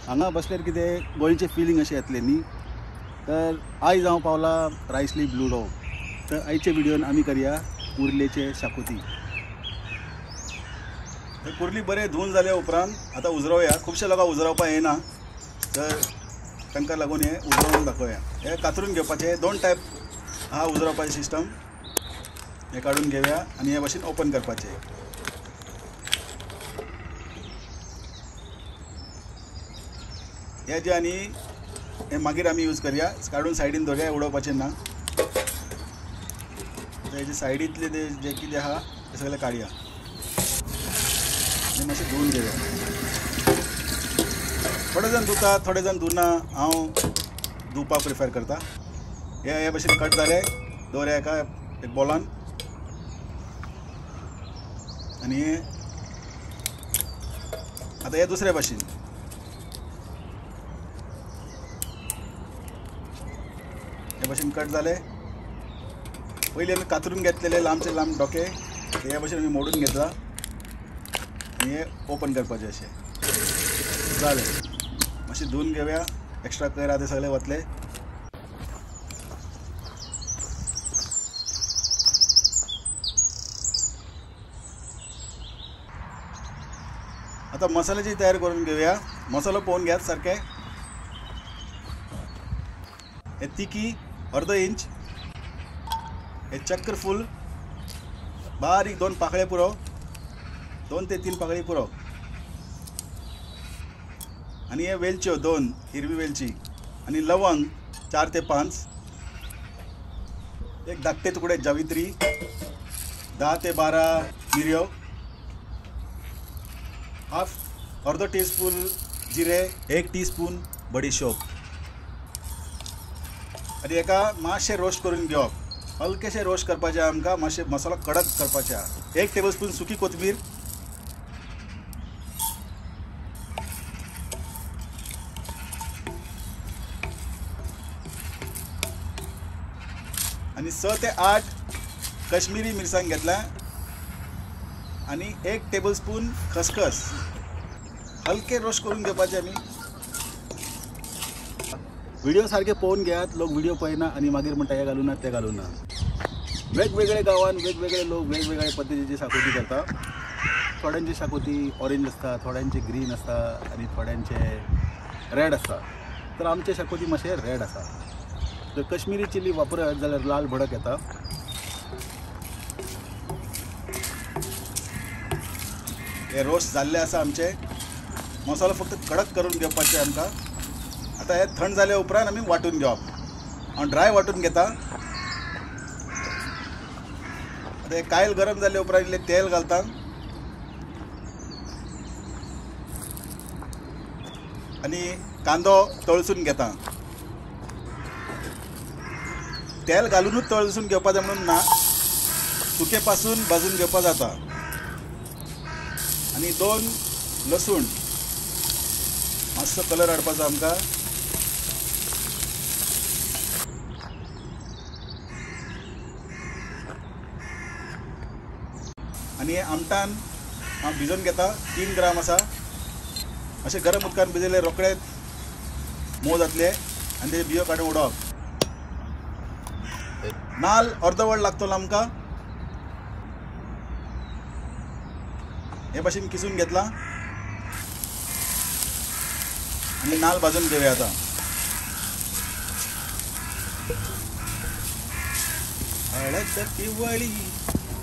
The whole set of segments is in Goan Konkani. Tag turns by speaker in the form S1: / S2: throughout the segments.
S1: हांगा बसल्यार कितें गोंयचें फिलींग अशें येतलें न्ही. तर आयज हांव पावला रायसली ब्लू डॉग. तर आयच्या व्हिडियोन आमी करया कुर्लेचे शाकोती. तर कुर्ली बरें धुवन जाल्या उपरांत आतां उजरोवया. खुबशे लोकांक उजरोवपाक येना, तर तांकां लागून हें उजरोवन दाखोवया. हें कातरून घेवपाचें दोन टायप आहा उजरोवपाचें सिस्टम. हें काडून घेवया आनी हे भाशेन ओपन करपाचें. हे जे आनी हे मागीर आमी यूज करया, काडून सायडीन दवरया, उडोवपाचें ना. हेजे सायडींतले ते जे कितें आहा ते सगळें काडया आनी मातशें धुवन घेवया. थोडे जाण धुता, थोडे जाण धुना. हांव धुवपाक प्रिफर करता. हे हे भाशेन कट जाले दवरया एका एक बॉलान. आनी आतां हे दुसरे भाशेन हे भाशेन कट जाले. पयलीं आमी कातरून घेतलेले लांबचे लांब डोके ते हे भाशेन आमी मोडून घेतला आनी हे ओपन करपाचें अशें जालें. मातशें धुवन घेवया, एक्स्ट्रा कोयर आहा ते सगळे वतले. आतां मसाल्याची तयार करून घेवया. मसालो पळोवन घेयात सारकें. हे तिकी अर्दो इंच, हे चक्रफूल बारीक दोन पाकळे पुरो, 2 ते 3 पाकळी पुरो. आनी हे वेलच्यो दोन, हिरवी वेलची आनी लवंग 4 ते 5, एक धाकटे तुकडे जावित्री, 10 ते 12 मिरयो, हाफ अर्दो टीस्पून जिरे, 1 टीस्पून बडीशोप. आनी हेका मातशें रोस्ट करून घेवप, हलकेशें रोस्ट करपाचें आमकां, मातशें मसालो कडक करपाचें आहा. 1 टेबलस्पून सुकी कोथमीर, आनी 6 ते 8 कश्मीरी मिरसांग घेतला आनी 1 टेबलस्पून खसखस. हलके रोस्ट करून घेवपाचे आमी. व्हिडिओ सारके पळोवन घेयात. लोक व्हिडिओ पळयना आनी मागीर म्हणटा हें घालूं ना तें घालूं ना. वेगवेगळे गांवान वेगवेगळे लोक वेगवेगळे पद्दतीची शाकोती करता. थोड्यांची शाकोती ऑरेंज आसता, थोड्यांची ग्रीन आसता आनी थोड्यांचे रेड आसता. तर आमचे शाकोती मातशें रेड आसा. जर कश्मीरी चिली वापरत जाल्यार लाल भडक येता. हे रोस्ट जाल्ले आसा आमचे. मसालो फक्त कडक करून घेवपाचे आमकां. आतां हे थंड जाले उपरांत आमी वांटून घेवप. हांव ड्राय वांटून घेता. आतां हे कायल गरम जाले उपरांत इल्लें तेल घालता आनी कांदो तळसून घेता. तेल घालुनूच तळसून घेवपाचें म्हणून ना, सुके पासून भाजून घेवपा जाता. आनी 2 लसूण मातसो कलर हाडपाचो आमकां. आनी आमटान हांव भिजोवन घेता. 3 ग्राम आसा. अशें गरम उदकान भिजयले रोखडेच मोव जातले आनी तेजे बियो काडून उडोवप. नाल अर्दो वड लागतलो आमकां. हे भाशेन किसून घेतला आनी नाल भाजून घेवया आतां. हळद पिवळी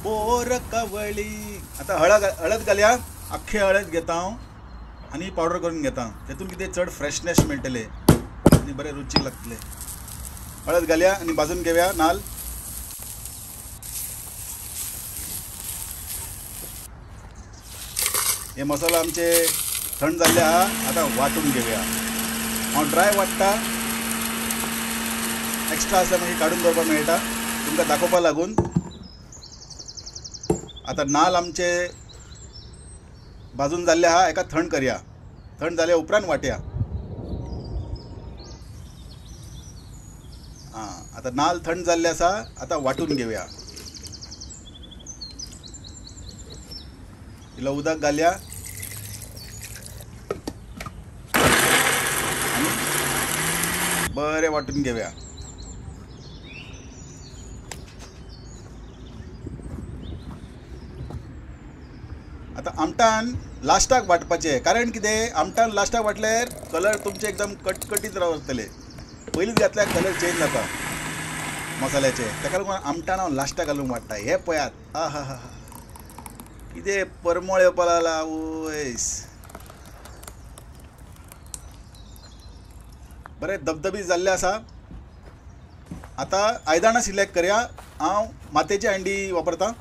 S1: बोर कवळी. आतां हळद घालया. आख्खी हळद घेता हांव आनी पावडर करून घेता. तेतून कितें चड फ्रेशनेस मेळटलें आनी बरें रुचीक लागतलें. हळद घालया आनी भाजून घेवया नाल. हे मसालो आमचे थंड जाल्ले आहा. आतां वांटून घेवया. हांव ड्राय वांट्टा, एक्स्ट्रा आसल्यार मागीर काडून दवरपाक मेळटा तुमकां दाखोवपाक लागून. आतां नाल आमचे भाजून जाल्ले आहा, एका थंड करया. थंड जाल्या उपरांत वांटया. आं, आतां नाल थंड जाल्ले आसा, आतां वांटून घेवया. इल्लो उदक घालया. बरें वांटून घेवया. आतां आमटान लास्टाक वांटपाचें, कारण कितें आमटान लास्टाक वांटल्यार कलर तुमचे एकदम कटकटीत रावतले. पयलींच घातल्यार कलर चेंज जाता मसाल्याचे, ताका लागून आमटान हांव लास्टाक घालून वांट्टा. हें पळयात, आ हा हा कितें परमळ येवपा लागला आवयस. बरें धबधबी जाल्लें आसा. आतां आयदनां सिलेक्ट करया. हांव मातयेची हांडी वापरता.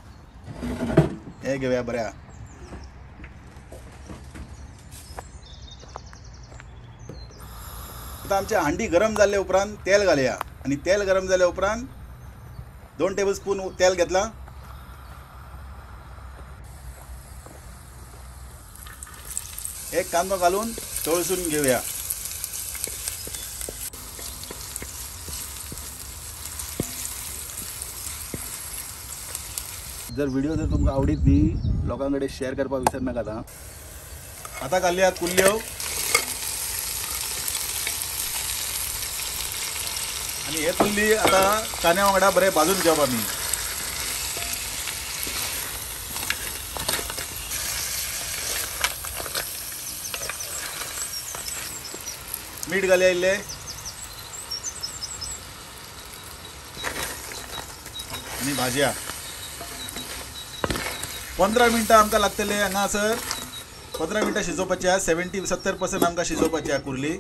S1: हें घेवया बऱ्या. आतां आमची हांडी गरम जाल्ले उपरांत तेल घालया आनी तेल गरम जाल्या उपरांत 2 टेबल स्पून तेल घेतला. एक कांदो घालून तळसून घेवया. जर व्हिडिओ जर तुमकां आवडीत न्ही लोकां कडेन शेअर करपाक विसरनाकात. आतां घालया कुल्ल्यो आनी हे कुल्ली आतां कांद्या वांगडा बरें भाजून घेवप आमी. मीठ घालया इल्लें आनी भाजया. 15 मिनटां आमकां लागतले हांगासर. 15 मिनटां शिजोवपाची आसा. 70% आमकां शिजोवपाची आसा कुर्ली.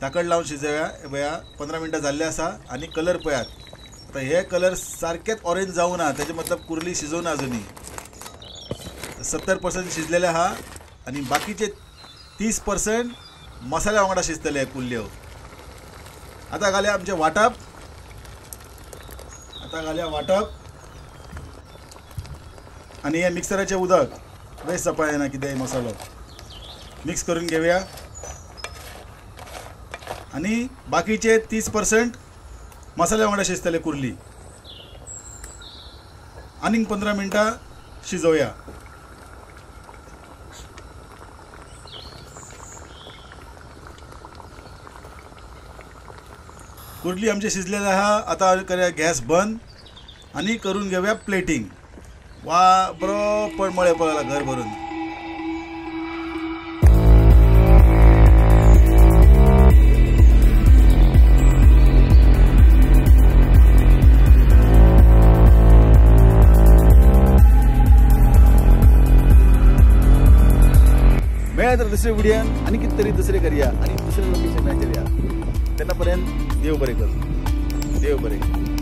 S1: धाकण लावन शिजोवया. पळया 15 मिनटां जाल्ले आसा आनी कलर पळयात. आतां हे कलर सारकेच ऑरेंज जावना, तेजे मतलब कुर्ली शिजोवना अजुनूय. 70% शिजलेले आहा आनी बाकीचे 30% मसाल्या वांगडा शिजतले कुल्ल्यो. आतां घालया आमचें वांटप. आतां घालया वांटप आनी हे मिक्सराचें उदक वेस्ट जावपा जायना कितेंय मसालो मिक्स करून घेवया आनी बाकीचे 30% मसाल्या वांगडा शिजतले कुर्ली. आनीक 15 मिनटां शिजोवया. कुर्ली आमची शिजलेली आहा. आतां करूया गॅस बंद आनी करून घेवया प्लेटींग. वा बरो परमळ येवपाक लागला घर भरून. मेळ्ळें तर दुसरे व्हिडियोन आनी कितें तरी दुसरें करया आनी दुसरें लोकेशनाचेर या. तेन्ना पर्यंत देव बरें करूं. देव बरें करूं.